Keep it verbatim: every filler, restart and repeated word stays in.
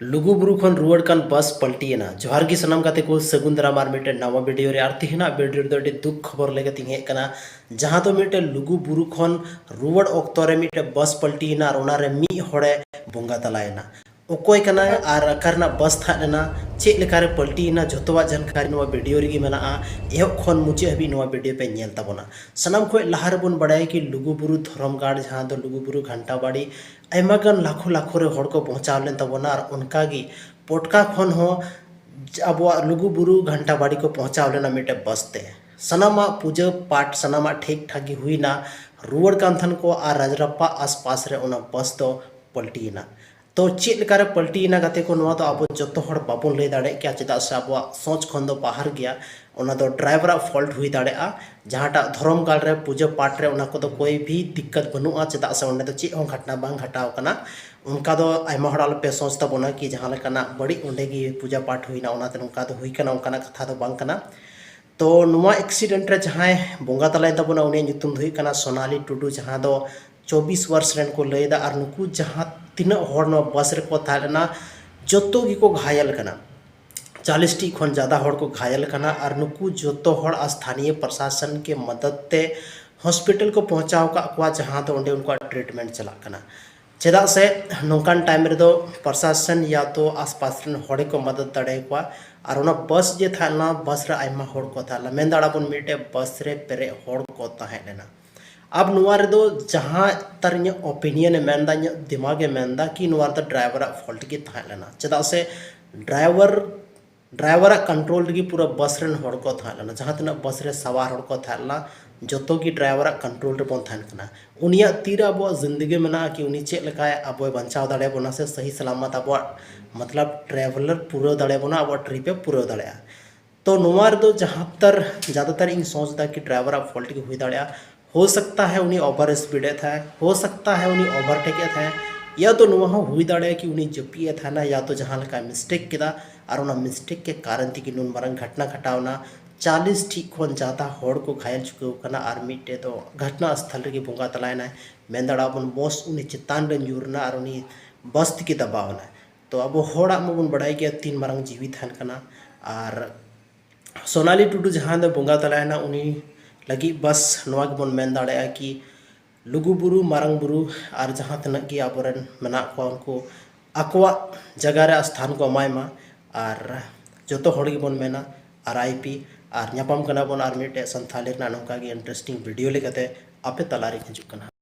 ᱞᱩᱜᱩ ᱵᱩᱨᱩ ᱠᱷᱚᱱ ᱨᱩᱣᱟᱹᱲ ᱠᱟᱱ ᱵᱟᱥ ᱯᱟᱞᱴᱤᱭᱮᱱᱟ᱾ ᱡᱚᱦᱟᱨ ᱜᱮ ᱥᱟᱱᱟᱢ ᱜᱟᱛᱮ ᱠᱚ, ᱥᱟᱹᱜᱩᱱ ᱫᱟᱨᱟᱢ ᱟᱨ ᱢᱤᱫᱴᱮᱱ ᱱᱟᱣᱟ ᱵᱷᱤᱰᱤᱭᱳ ᱨᱮ᱾ ᱟᱨ ᱛᱮᱦᱮᱧᱟᱜ ᱵᱷᱤᱰᱤᱭᱳ ᱨᱮᱫᱚ ᱟᱹᱰᱤ ᱫᱩᱠ ᱠᱷᱚᱵᱚᱨ ᱞᱟᱹᱭ ᱠᱟᱛᱮᱧ ᱦᱮᱡ ᱟᱠᱟᱱᱟ, ᱡᱟᱦᱟᱸ ᱫᱚ ᱢᱤᱫᱴᱮᱱ ᱞᱩᱜᱩ ᱵᱩᱨᱩ ᱠᱷᱚᱱ ᱨᱩᱣᱟᱹᱲ ᱚᱠᱛᱚ ᱨᱮ ᱢᱤᱫᱴᱮᱱ ᱵᱟᱥ ᱯᱟᱞᱴᱤᱭᱮᱱᱟ ᱟᱨ ᱚᱱᱟ ᱨᱮ ᱢᱤᱫ ᱦᱚᱲᱮ ᱵᱚᱸᱜᱟ ᱛᱟᱞᱟᱭᱮᱱᱟ᱾ ᱚᱠᱚᱭ ᱠᱟᱱᱟᱭ ᱟᱨ ᱚᱠᱟ ᱨᱮᱱᱟᱜ ᱵᱟᱥ ᱛᱟᱦᱮᱸ ᱞᱮᱱᱟ, ᱪᱮᱫ ᱞᱮᱠᱟᱨᱮ ᱯᱟᱞᱴᱤᱭᱮᱱᱟ, ᱡᱷᱚᱛᱚᱣᱟᱜ ᱡᱟᱱᱠᱟᱨᱤ ᱱᱚᱣᱟ ᱵᱷᱤᱰᱤᱭᱳ ᱨᱮᱜᱮ ᱢᱮᱱᱟᱜᱼᱟ᱾ ᱮᱦᱚᱵ ᱠᱷᱚᱱ ᱢᱩᱪᱟᱹᱫ ᱦᱟᱹᱵᱤᱡ ᱱᱚᱣᱟ ᱵᱷᱤᱰᱤᱭᱳ ᱯᱮ ᱧᱮᱞ ᱛᱟᱵᱚᱱᱟ᱾ ᱥᱟᱱᱟᱢ ᱠᱷᱚᱱ ᱞᱟᱦᱟ ᱨᱮᱵᱚᱱ ᱵᱟᱲᱟᱭᱟ ᱠᱤ ᱞᱩᱜᱩ ᱵᱩᱨᱩ ᱫᱷᱚᱨᱚᱢ ᱜᱟᱲ, ᱡᱟᱦᱟᱸ ᱫᱚ ᱞᱩᱜᱩ ᱵᱩᱨᱩ ᱜᱷᱟᱱᱴᱟ ᱵᱟᱲᱤ, ᱟᱭᱢᱟ ᱜᱟᱱ ᱞᱟᱠᱷᱚ ᱞᱟᱠᱷᱚ ᱨᱮ ᱦᱚᱲ ᱠᱚ ᱯᱚᱦᱪᱟᱣ ᱞᱮᱱ ᱛᱟᱵᱚᱱᱟ᱾ ᱟᱨ ᱚᱱᱠᱟ ᱜᱮ ᱯᱚᱴᱠᱟ ᱠᱷᱚᱱ ᱦᱚᱸ ᱟᱵᱚᱣᱟᱜ ᱞᱩᱜᱩ ᱵᱩᱨᱩ ᱜᱷᱟᱱᱴᱟ ᱵᱟᱲᱤ ᱠᱚ ᱯᱚᱦᱪᱟᱣ ᱞᱮᱱᱟ ᱢᱤᱫᱴᱮᱡ ᱵᱟᱥ ᱛᱮ᱾ ᱥᱟᱱᱟᱢᱟᱜ ᱯᱩᱡᱟᱹ ᱯᱟᱴ, ᱥᱟᱱᱟᱢᱟᱜ ᱴᱷᱤᱠ ᱴᱷᱟᱠ ᱜᱮ ᱦᱩᱭᱱᱟ᱾ ᱨᱩᱣᱟᱹᱲ ᱠᱟᱱ ᱛᱟᱦᱮᱱ ᱠᱚ ᱟᱨ ᱨᱟᱡᱽᱨᱟᱯᱯᱟ ᱟᱥᱯᱟᱥ ᱨᱮ ᱚᱱᱟ ᱵᱟᱥ ᱫᱚ ᱯᱟᱞᱴᱤᱭᱮᱱᱟ᱾ ᱛᱚ ᱪᱮᱫ ᱞᱮᱠᱟᱨᱮ ᱯᱟᱞᱴᱤᱭᱮᱱᱟ ᱜᱟᱛᱮ ᱠᱚ, ᱱᱚᱣᱟ ᱫᱚ ᱟᱵᱚ ᱡᱚᱛᱚ ᱦᱚᱲ ᱵᱟᱵᱚᱱ ᱞᱟᱹᱭ ᱫᱟᱲᱮᱭᱟᱜ ᱜᱮᱭᱟ, ᱪᱮᱫᱟᱜ ᱥᱮ ᱟᱵᱚᱣᱟᱜ ᱥᱚᱪ ᱠᱷᱚᱱ ᱫᱚ ᱵᱟᱦᱟᱨ ᱜᱮᱭᱟ᱾ ᱚᱱᱟ ᱫᱚ ᱰᱨᱟᱭᱵᱷᱟᱨᱟᱜ ᱯᱷᱚᱞᱴ ᱦᱩᱭ ᱫᱟᱲᱮᱭᱟᱜᱼᱟ᱾ ᱡᱟᱦᱟᱸᱴᱟᱜ ᱫᱷᱚᱨᱚᱢ ᱜᱟᱲ ᱨᱮ ᱯᱩᱡᱟᱹ ᱯᱟᱴ ᱨᱮ, ᱚᱱᱟ ᱠᱚᱫᱚ ᱠᱳᱭ ᱵᱷᱤ ᱫᱤᱠᱠᱟᱛ ᱵᱟᱹᱱᱩᱜᱼᱟ, ᱪᱮᱫᱟᱜ ᱥᱮ ᱚᱸᱰᱮ ᱫᱚ ᱪᱮᱫ ᱦᱚᱸ ᱜᱷᱚᱴᱱᱟ ᱵᱟᱝ ᱜᱷᱚᱴᱟᱣ ᱠᱟᱱᱟ᱾ ᱚᱱᱠᱟ ᱫᱚ ᱟᱭᱢᱟ ᱦᱚᱲ ᱟᱞᱚᱯᱮ ᱥᱚᱪ ᱛᱟᱵᱚᱱᱟ ᱠᱤ ᱡᱟᱦᱟᱸ ᱞᱮᱠᱟᱱᱟᱜ ᱵᱟᱹᱲᱤᱡ ᱚᱸᱰᱮ ᱜᱮ ᱯᱩᱡᱟᱹ ᱯᱟᱴ ᱦᱩᱭᱱᱟ, ᱚᱱᱟᱛᱮ ᱱᱚᱝᱠᱟ ᱫᱚ ᱦᱩᱭ ᱠᱟᱱᱟ, ᱚᱱᱠᱟᱱᱟᱜ ᱠᱟᱛᱷᱟ ᱫᱚ ᱵᱟᱝ ᱠᱟᱱᱟ᱾ ᱛᱚ ᱱᱚᱣᱟ ᱮᱠᱥᱤᱰᱮᱱᱴ ᱨᱮ ᱡᱟᱦᱟᱸᱭ ᱵᱚᱸᱜᱟ ᱛᱟᱞᱟᱭᱮᱱ ᱛᱟᱵᱚᱱᱟ, ᱩᱱᱤᱭᱟᱜ ᱧᱩᱛᱩᱢ ᱫᱚ ᱦᱩᱭᱩᱜ ᱠᱟᱱᱟ ᱥᱳᱱᱟᱞᱤ ᱴᱩᱰᱩ, ᱡᱟᱦᱟᱸ ᱫᱚ ᱪᱚᱵᱵᱤᱥ ᱵᱚᱨᱥ ᱨᱮᱱ ᱠᱚ ᱞᱟᱹᱭ ᱮᱫᱟ᱾ ᱟᱨ ᱱᱩᱠᱩ ᱡᱟᱦᱟᱸ ᱛᱤᱱᱟᱹᱜ ᱦᱚᱲ ᱱᱚᱣᱟ ᱵᱟᱥ ᱨᱮᱠᱚ ᱛᱟᱦᱮᱸ ᱞᱮᱱᱟ, ᱡᱚᱛᱚ ᱜᱮᱠᱚ ᱜᱷᱟᱭᱮᱞ ᱠᱟᱱᱟ᱾ ᱪᱟᱞᱤᱥ ᱴᱤ ᱠᱷᱚᱱ ᱡᱟᱫᱟ ᱦᱚᱲ ᱠᱚ ᱜᱷᱟᱭᱮᱞ ᱠᱟᱱᱟ᱾ ᱟᱨ ᱱᱩᱠᱩ ᱡᱚᱛᱚ ᱦᱚᱲ ᱥᱛᱷᱟᱱᱤᱭᱚ ᱯᱨᱚᱥᱟᱥᱚᱱ ᱠᱮ ᱢᱚᱫᱚᱫ ᱛᱮ ᱦᱚᱥᱯᱤᱴᱟᱞ ᱠᱚ ᱯᱚᱦᱪᱟᱣ ᱟᱠᱟᱫ ᱠᱚᱣᱟ, ᱡᱟᱦᱟᱸ ᱫᱚ ᱚᱸᱰᱮ ᱩᱱᱠᱩᱣᱟᱜ ᱴᱨᱤᱴᱢᱮᱱᱴ ᱪᱟᱞᱟᱜ ᱠᱟᱱᱟ᱾ ᱪᱮᱫᱟᱜ ᱥᱮ ᱱᱚᱝᱠᱟᱱ ᱴᱟᱭᱤᱢ ᱨᱮᱫᱚ ᱯᱨᱚᱥᱟᱥᱚᱱ ᱭᱟ ᱛᱚ ᱟᱥᱯᱟᱥ ᱨᱮᱱ ᱦᱚᱲ ᱠᱚ ᱢᱚᱫᱚᱫ ᱫᱟᱲᱮᱭᱟᱠᱚᱣᱟ᱾ ᱟᱨ ᱚᱱᱟ ᱵᱟᱥ ᱡᱮ ᱛᱟᱦᱮᱸ ᱞᱮᱱᱟ, ᱵᱟᱥ ᱨᱮ ᱟᱭᱢᱟ ᱦᱚᱲ ᱠᱚ ᱛᱟᱦᱮᱸ ᱞᱮᱱᱟ, ᱢᱮᱱ ᱫᱟᱲᱮᱭᱟᱜᱼᱟ ᱵᱚᱱ ᱢᱤᱫᱴᱮᱡ ᱵᱟᱥ ᱨᱮ ᱯᱮᱨᱮᱡ ᱦᱚᱲ ᱠᱚ ᱛᱟᱦᱮᱸ ᱞᱮᱱᱟ᱾ ᱟᱵ ᱱᱚᱣᱟ ᱨᱮᱫᱚ ᱡᱟᱦᱟᱸ ᱛᱟᱨ ᱤᱧᱟᱹᱜ ᱚᱯᱤᱱᱤᱭᱚᱱ ᱮ ᱢᱮᱱᱫᱟ, ᱤᱧᱟᱹᱜ ᱫᱤᱢᱟᱜᱽ ᱮ ᱢᱮᱱᱫᱟ ᱠᱤ ᱱᱚᱣᱟ ᱨᱮᱫᱚ ᱰᱨᱟᱭᱵᱷᱟᱨᱟᱜ ᱯᱷᱚᱞᱴ ᱜᱮ ᱛᱟᱦᱮᱸ ᱞᱮᱱᱟ, ᱪᱮᱫᱟᱜ ᱥᱮ ᱰᱨᱟᱭᱵᱷᱟᱨ ᱰᱨᱟᱭᱵᱷᱟᱨᱟᱜ ᱠᱚᱱᱴᱨᱳᱞ ᱨᱮᱜᱮ ᱯᱩᱨᱟᱹ ᱵᱟᱥ ᱨᱮᱱ ᱦᱚᱲ ᱠᱚ ᱛᱟᱦᱮᱸ ᱞᱮᱱᱟ, ᱡᱟᱦᱟᱸ ᱛᱤᱱᱟᱹᱜ ᱵᱟᱥ ᱨᱮ ᱥᱟᱣᱟᱨ ᱦᱚᱲ ᱠᱚ ᱛᱟᱦᱮᱸ ᱞᱮᱱᱟ, ᱡᱚᱛᱚ ᱜᱮ ᱰᱨᱟᱭᱵᱷᱟᱨᱟᱜ ᱠᱚᱱᱴᱨᱳᱞ ᱨᱮᱵᱚᱱ ᱛᱟᱦᱮᱱ ᱠᱟᱱᱟ᱾ ᱩᱱᱤᱭᱟᱜ ᱛᱤᱨᱮ ᱟᱵᱚᱣᱟᱜ ᱡᱤᱱᱫᱮᱜᱤ ᱢᱮᱱᱟᱜᱼᱟ ᱠᱤ ᱩᱱᱤ ᱪᱮᱫ ᱞᱮᱠᱟᱭ ᱟᱵᱚᱭ ᱵᱟᱧᱪᱟᱣ ᱫᱟᱲᱮᱭᱟᱵᱚᱱᱟ ᱥᱮ ᱥᱟᱹᱦᱤ ᱥᱟᱞᱟᱢᱟᱛ ᱟᱵᱚᱣᱟᱜ ᱢᱚᱛᱞᱚᱵ ᱴᱨᱟᱵᱷᱮᱞᱟᱨ ᱯᱩᱨᱟᱹᱣ ᱫᱟᱲᱮᱭᱟᱵᱚᱱᱟ, ᱟᱵᱚᱣᱟᱜ ᱴᱨᱤᱯ ᱮ ᱯᱩᱨᱟᱹᱣ ᱫᱟᱲᱮᱭᱟᱜᱼᱟ᱾ ᱛᱚ ᱱᱚᱣᱟ ᱨᱮᱫᱚ ᱡᱟᱦᱟᱸ ᱛᱟᱨ ᱡᱟᱫᱟᱛᱟᱨ ᱤᱧ ᱥᱚᱪ ᱮᱫᱟ ᱠᱤ ᱰᱨᱟᱭᱵᱷᱟᱨᱟᱜ ᱯᱷᱚᱞᱴ ᱜᱮ ᱦᱩᱭ ᱫᱟᱲᱮᱭᱟᱜᱼᱟ᱾ ᱦᱳ ᱥᱟᱠᱛᱟ ᱦᱮ ᱩᱱᱤ ᱳᱵᱷᱟᱨ ᱥᱯᱤᱰ ᱮᱫ ᱛᱟᱦᱮᱸ, ᱦᱳ ᱥᱟᱠᱛᱟ ᱦᱮ ᱩᱱᱤ ᱳᱵᱷᱟᱨᱴᱮᱠ ᱮᱫ ᱛᱟᱦᱮᱸ, ᱭᱟ ᱛᱚ ᱱᱚᱣᱟ ᱦᱚᱸ ᱦᱩᱭ ᱫᱟᱲᱮᱭᱟᱜᱼᱟ ᱠᱤ ᱩᱱᱤ ᱡᱟᱹᱯᱤᱫ ᱮᱫ ᱛᱟᱦᱮᱱᱟ, ᱭᱟ ᱛᱚ ᱡᱟᱦᱟᱸ ᱞᱮᱠᱟᱭ ᱢᱤᱥᱴᱮᱠ ᱠᱮᱫᱟ ᱟᱨ ᱚᱱᱟ ᱢᱤᱥᱴᱮᱠ ᱠᱮ ᱠᱟᱨᱚᱱ ᱛᱮᱜᱮ ᱱᱩᱱ ᱢᱟᱨᱟᱝ ᱜᱷᱚᱴᱱᱟ ᱜᱷᱚᱴᱟᱣᱱᱟ᱾ ᱪᱟᱞᱤᱥ ᱴᱷᱤᱠ ᱠᱷᱚᱱ ᱡᱟᱫᱟ ᱦᱚᱲ ᱠᱚ ᱜᱷᱟᱭᱮᱞ ᱪᱩᱠᱟᱹᱣ ᱠᱟᱱᱟ ᱟᱨ ᱢᱤᱫᱴᱮᱡ ᱫᱚ ᱜᱷᱚᱴᱱᱟ ᱥᱛᱷᱚᱞ ᱨᱮᱜᱮ ᱵᱚᱸᱜᱟ ᱛᱟᱞᱟᱭᱮᱱᱟᱭ᱾ ᱢᱮᱱ ᱫᱟᱲᱮᱭᱟᱜᱼᱟ ᱵᱚᱱ ᱵᱚᱥ ᱩᱱᱤ ᱪᱮᱛᱟᱱ ᱨᱮ ᱧᱩᱨ ᱮᱱᱟ ᱟᱨ ᱩᱱᱤ ᱵᱟᱥ ᱛᱮᱜᱮ ᱫᱟᱵᱟᱣ ᱮᱱᱟᱭ᱾ ᱛᱚ ᱟᱵᱚ ᱦᱚᱲᱟᱜ ᱢᱟᱵᱚᱱ ᱵᱟᱲᱟᱭ ᱜᱮᱭᱟ ᱛᱤᱱ ᱢᱟᱨᱟᱝ ᱡᱤᱣᱤ ᱛᱟᱦᱮᱱ ᱠᱟᱱᱟ᱾ ᱟᱨ ᱥᱳᱱᱟᱞᱤ ᱴᱩᱰᱩ ᱡᱟᱦᱟᱸᱭ ᱫᱚ ᱵᱚᱸᱜᱟ ᱛᱟᱞᱟᱭᱮᱱᱟ, ᱩᱱᱤ ᱞᱟᱹᱜᱤᱫ ᱵᱟᱥ ᱱᱚᱣᱟ ᱜᱮᱵᱚᱱ ᱢᱮᱱ ᱫᱟᱲᱮᱭᱟᱜᱼᱟ ᱠᱤ ᱞᱩᱜᱩ ᱵᱩᱨᱩ, ᱢᱟᱨᱟᱝ ᱵᱩᱨᱩ ᱟᱨ ᱡᱟᱦᱟᱸ ᱛᱤᱱᱟᱹᱜ ᱜᱮ ᱟᱵᱚᱨᱮᱱ ᱢᱮᱱᱟᱜ ᱠᱚᱣᱟ, ᱩᱱᱠᱩ ᱟᱠᱚᱣᱟᱜ ᱡᱟᱭᱜᱟ ᱨᱮ ᱥᱛᱷᱟᱱ ᱠᱚ ᱮᱢᱟᱭ ᱢᱟ᱾ ᱟᱨ ᱡᱚᱛᱚ ᱦᱚᱲ ᱜᱮᱵᱚᱱ ᱢᱮᱱᱟ ᱟᱨ ᱟᱭ ᱯᱤ᱾ ᱟᱨ ᱧᱟᱯᱟᱢ ᱠᱟᱱᱟ ᱵᱚᱱ ᱟᱨ ᱢᱤᱫᱴᱮᱡ ᱥᱟᱱᱛᱷᱟᱞᱤ ᱨᱮᱱᱟᱜ ᱱᱚᱝᱠᱟ ᱜᱮ interesting video ᱞᱮᱠᱟᱛᱮ ᱟᱯᱮ ᱛᱟᱞᱟᱨᱮᱧ ᱦᱤᱡᱩᱜ ᱠᱟᱱᱟ᱾